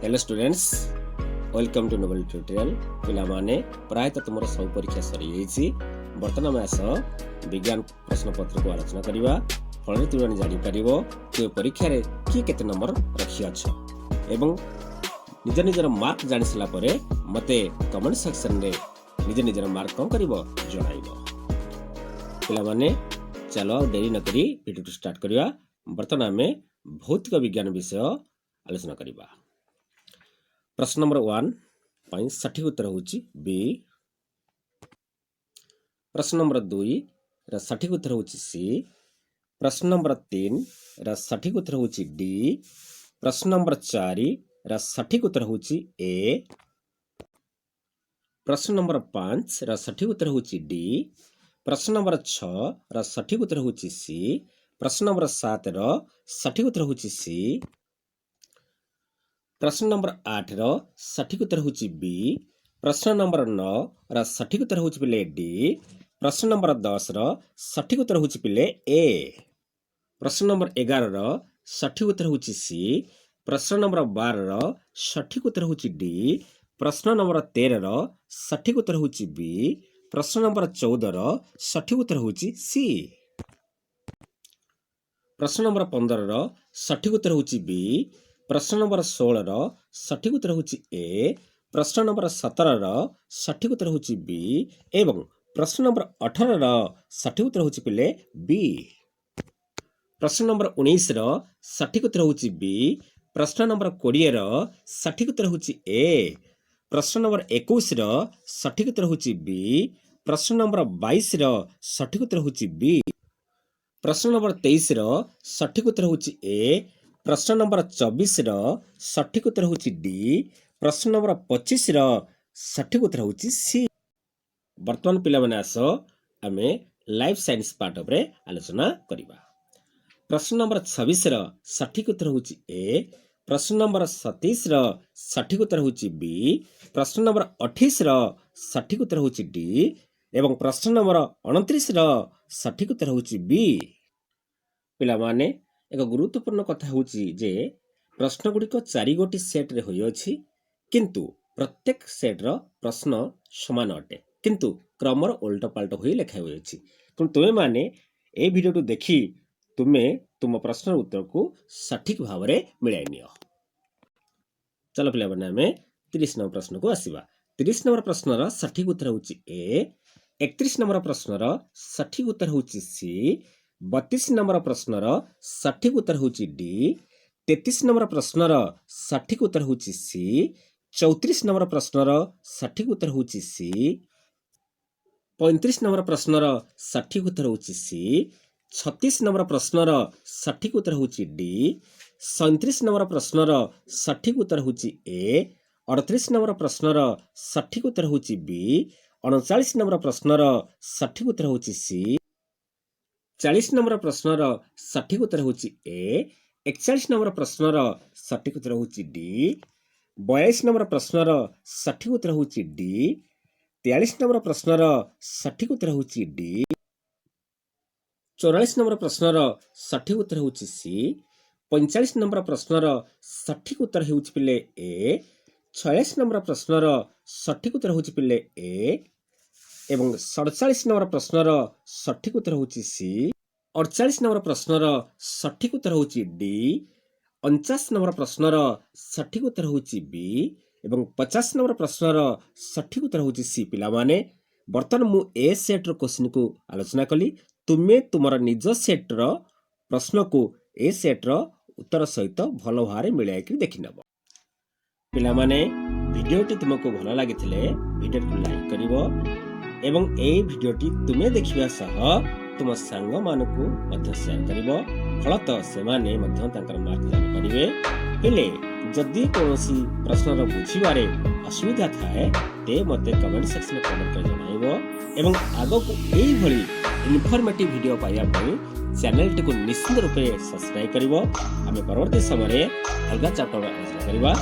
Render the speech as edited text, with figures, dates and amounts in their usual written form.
Hello students, welcome to Nobel Tutorial. ପିଲାମାନେ, ପ୍ରାୟତଃ ତୁମର ସବୁ ପରୀକ୍ଷା ସରିଯାଇଛି। ବର୍ତ୍ତମାନ ଆମେ ଆସ ବିଜ୍ଞାନ ପ୍ରଶ୍ନପତ୍ରକୁ ଆଲୋଚନା କରିବା। ଫଳରେ ତୁମେ ଜାଣିପାରିବ ତୁମେ ପରୀକ୍ଷାରେ କିଏ କେତେ ନମ୍ବର ରଖିଅଛ ଏବଂ ନିଜ ନିଜର ମାର୍କ ଜାଣିସାରିଲା ପରେ ମୋତେ କମେଣ୍ଟ ସେକ୍ସନରେ ନିଜ ନିଜର ମାର୍କ କ'ଣ କରିବ, ଜଣାଇବ। ପିଲାମାନେ, ଚାଲ ଆଉ ଡେରି ନକରି ଭିଡ଼ିଓଟି ଷ୍ଟାର୍ଟ କରିବା। ବର୍ତ୍ତମାନ ଆମେ ଭୌତିକ ବିଜ୍ଞାନ ବିଷୟ ଆଲୋଚନା କରିବା। ପ୍ରଶ୍ନ ନମ୍ବର 1 ପାଇଁ ସଠିକ ଉତ୍ତର ହେଉଛି ବି। ପ୍ରଶ୍ନ ନମ୍ବର 2ର ସଠିକ ଉତ୍ତର ହେଉଛି ସି। ପ୍ରଶ୍ନ ନମ୍ବର 3ର ସଠିକ ଉତ୍ତର ହେଉଛି ଡି। ପ୍ରଶ୍ନ ନମ୍ବର 4ର ସଠିକ ଉତ୍ତର ହେଉଛି ଏ। ପ୍ରଶ୍ନ ନମ୍ବର 5ର ସଠିକ ଉତ୍ତର ହେଉଛି ଡି। ପ୍ରଶ୍ନ ନମ୍ବର 6ର ସଠିକ ଉତ୍ତର ହେଉଛି ସି। ପ୍ରଶ୍ନ ନମ୍ବର 7ର ସଠିକ ଉତ୍ତର ହେଉଛି ସି। ପ୍ରଶ୍ନ ନମ୍ବର 8ର ସଠିକ ଉତ୍ତର ହେଉଛି ବି। ପ୍ରଶ୍ନ ନମ୍ବର 9ର ସଠିକ ଉତ୍ତର ହେଉଛି ପିଲେ, ଡି। ପ୍ରଶ୍ନ ନମ୍ବର 10ର ସଠିକ ଉତ୍ତର ହେଉଛି ପିଲେ, ଏ। ପ୍ରଶ୍ନ ନମ୍ବର 11ର ସଠିକ ଉତ୍ତର ହେଉଛି ସି। ପ୍ରଶ୍ନ ନମ୍ବର 12ର ସଠିକ ଉତ୍ତର ହେଉଛି ଡି। ପ୍ରଶ୍ନ ନମ୍ବର 13ର ସଠିକ ଉତ୍ତର ହେଉଛି ବି। ପ୍ରଶ୍ନ ନମ୍ବର 14ର ସଠିକ ଉତ୍ତର ହେଉଛି ସି। ପ୍ରଶ୍ନ ନମ୍ବର 15ର ସଠିକ ଉତ୍ତର ହେଉଛି ବି। ପ୍ରଶ୍ନ ନମ୍ବର 16ର ସଠିକ ଉତ୍ତର ହେଉଛି ଏ। ପ୍ରଶ୍ନ ନମ୍ବର 17ର ସଠିକ ଉତ୍ତର ହେଉଛି ବି ଏବଂ ପ୍ରଶ୍ନ ନମ୍ବର 18ର ସଠିକ ଉତ୍ତର ହେଉଛି ପିଲେ, ବି। ପ୍ରଶ୍ନ ନମ୍ବର 19ର ସଠିକ ଉତ୍ତର ହେଉଛି ବି। ପ୍ରଶ୍ନ ନମ୍ବର 20ର ସଠିକ ଉତ୍ତର ହେଉଛି ଏ। ପ୍ରଶ୍ନ ନମ୍ବର 21ର ସଠିକ ଉତ୍ତର ହେଉଛି ବି। ପ୍ରଶ୍ନ ନମ୍ବର 22ର ସଠିକ ଉତ୍ତର ହେଉଛି ବି। ପ୍ରଶ୍ନ ନମ୍ବର 23ର ସଠିକ ଉତ୍ତର ହେଉଛି ଏ। ପ୍ରଶ୍ନ ନମ୍ବର 24ର ସଠିକ ଉତ୍ତର ହେଉଛି ଡି। ପ୍ରଶ୍ନ ନମ୍ବର 25ର ସଠିକ ଉତ୍ତର ହେଉଛି ସି। ବର୍ତ୍ତମାନ ପିଲାମାନେ, ଆସ ଆମେ ଲାଇଫ୍ ସାଇନ୍ସ ପାର୍ଟ ଉପରେ ଆଲୋଚନା କରିବା। ପ୍ରଶ୍ନ ନମ୍ବର 26ର ସଠିକ ଉତ୍ତର ହେଉଛି ଏ। ପ୍ରଶ୍ନ ନମ୍ବର 27ର ସଠିକ ଉତ୍ତର ହେଉଛି ବି। ପ୍ରଶ୍ନ ନମ୍ବର 28ର ସଠିକ ଉତ୍ତର ହେଉଛି ଡି ଏବଂ ପ୍ରଶ୍ନ ନମ୍ବର 29ର ସଠିକ ଉତ୍ତର ହେଉଛି ବି। ପିଲାମାନେ, ଏକ ଗୁରୁତ୍ୱପୂର୍ଣ୍ଣ କଥା ହେଉଛି ଯେ ପ୍ରଶ୍ନଗୁଡ଼ିକ ଚାରିଗୋଟି ସେଟ୍ରେ ହୋଇଅଛି, କିନ୍ତୁ ପ୍ରତ୍ୟେକ ସେଟ୍ର ପ୍ରଶ୍ନ ସମାନ ଅଟେ, କିନ୍ତୁ କ୍ରମର ଓଲଟ ପାଲଟ ହୋଇ ଲେଖା ହୋଇଅଛି। ତେଣୁ ତୁମେମାନେ ଏହି ଭିଡ଼ିଓଟି ଦେଖି ତୁମେ ତୁମ ପ୍ରଶ୍ନର ଉତ୍ତରକୁ ସଠିକ ଭାବରେ ମିଳାଇ ନିଅ। ଚାଲ ପିଲାମାନେ, ଆମେ 30 ନମ୍ବର ପ୍ରଶ୍ନକୁ ଆସିବା। 30 ନମ୍ବର ପ୍ରଶ୍ନର ସଠିକ ଉତ୍ତର ହେଉଛି ଏ। 31 ନମ୍ବର ପ୍ରଶ୍ନର ସଠିକ ଉତ୍ତର ହେଉଛି ସି। 32 ନମ୍ବର ପ୍ରଶ୍ନର ସଠିକ ଉତ୍ତର ହେଉଛି ଡି। 33 ନମ୍ବର ପ୍ରଶ୍ନର ସଠିକ ଉତ୍ତର ହେଉଛି ସି। 34 ନମ୍ବର ପ୍ରଶ୍ନର ସଠିକ ଉତ୍ତର ହେଉଛି ସି। 35 ନମ୍ବର ପ୍ରଶ୍ନର ସଠିକ ଉତ୍ତର ହେଉଛି ସି। 36 ନମ୍ବର ପ୍ରଶ୍ନର ସଠିକ ଉତ୍ତର ହେଉଛି ଡି। 37 ନମ୍ବର ପ୍ରଶ୍ନର ସଠିକ ଉତ୍ତର ହେଉଛି ଏ। 38 ନମ୍ବର ପ୍ରଶ୍ନର ସଠିକ ଉତ୍ତର ହେଉଛି ବି। 39 ନମ୍ବର ପ୍ରଶ୍ନର ସଠିକ ଉତ୍ତର ହେଉଛି ସି। 40 ନମ୍ବର ପ୍ରଶ୍ନର ସଠିକ ଉତ୍ତର ହେଉଛି ଏ। 41 ନମ୍ବର ପ୍ରଶ୍ନର ସଠିକ ଉତ୍ତର ହେଉଛି ଡି। 42 ନମ୍ବର ପ୍ରଶ୍ନର ସଠିକ ଉତ୍ତର ହେଉଛି ଡି। 43 ନମ୍ବର ପ୍ରଶ୍ନର ସଠିକ ଉତ୍ତର ହେଉଛି ଡି। 44 ନମ୍ବର ପ୍ରଶ୍ନର ସଠିକ ଉତ୍ତର ହେଉଛି ସି। 45 ନମ୍ବର ପ୍ରଶ୍ନର ସଠିକ ଉତ୍ତର ହେଉଛି ପିଲେ, ଏ। 46 ନମ୍ବର ପ୍ରଶ୍ନର ସଠିକ ଉତ୍ତର ହେଉଛି ପିଲେ, ଏ ଏବଂ 47 ନମ୍ବର ପ୍ରଶ୍ନର ସଠିକ ଉତ୍ତର ହେଉଛି ସି। 48 ନମ୍ବର ପ୍ରଶ୍ନର ସଠିକ ଉତ୍ତର ହେଉଛି ଡି। 49 ନମ୍ବର ପ୍ରଶ୍ନର ସଠିକ ଉତ୍ତର ହେଉଛି ବି ଏବଂ 50 ନମ୍ବର ପ୍ରଶ୍ନର ସଠିକ ଉତ୍ତର ହେଉଛି ସି। ପିଲାମାନେ, ବର୍ତ୍ତମାନ ମୁଁ ଏ ସେଟ୍ର କୋଶ୍ଚିନ୍କୁ ଆଲୋଚନା କଲି। ତୁମେ ତୁମର ନିଜ ସେଟ୍ର ପ୍ରଶ୍ନକୁ ଏ ସେଟ୍ର ଉତ୍ତର ସହିତ ଭଲ ଭାବରେ ମିଳାଇକରି ଦେଖିନେବ। ପିଲାମାନେ, ଭିଡ଼ିଓଟି ତୁମକୁ ଭଲ ଲାଗିଥିଲେ ଭିଡ଼ିଓଟିକୁ ଲାଇକ୍ କରିବ ଏବଂ ଏହି ଭିଡ଼ିଓଟି ତୁମେ ଦେଖିବା ସହ ତୁମ ସାଙ୍ଗମାନଙ୍କୁ ମଧ୍ୟ ସେୟାର କରିବ। ଫଳତଃ ସେମାନେ ମଧ୍ୟ ତାଙ୍କର ମାର୍କ ଜାଣିପାରିବେ। ହେଲେ ଯଦି କୌଣସି ପ୍ରଶ୍ନର ବୁଝିବାରେ ଅସୁବିଧା ଥାଏ, ତେବେ ମୋତେ କମେଣ୍ଟ ସେକ୍ସନରେ କମେଣ୍ଟ କରି ଜଣାଇବ ଏବଂ ଆଗକୁ ଏଇଭଳି ଇନଫର୍ମେଟିଭ୍ ଭିଡ଼ିଓ ପାଇବା ପାଇଁ ଚ୍ୟାନେଲଟିକୁ ନିଶ୍ଚିତ ରୂପେ ସବସ୍କ୍ରାଇବ୍ କରିବ। ଆମେ ପରବର୍ତ୍ତୀ ସମୟରେ ଅଲଗା ଚାପ୍ଟର ଆଲୋଚନା କରିବା।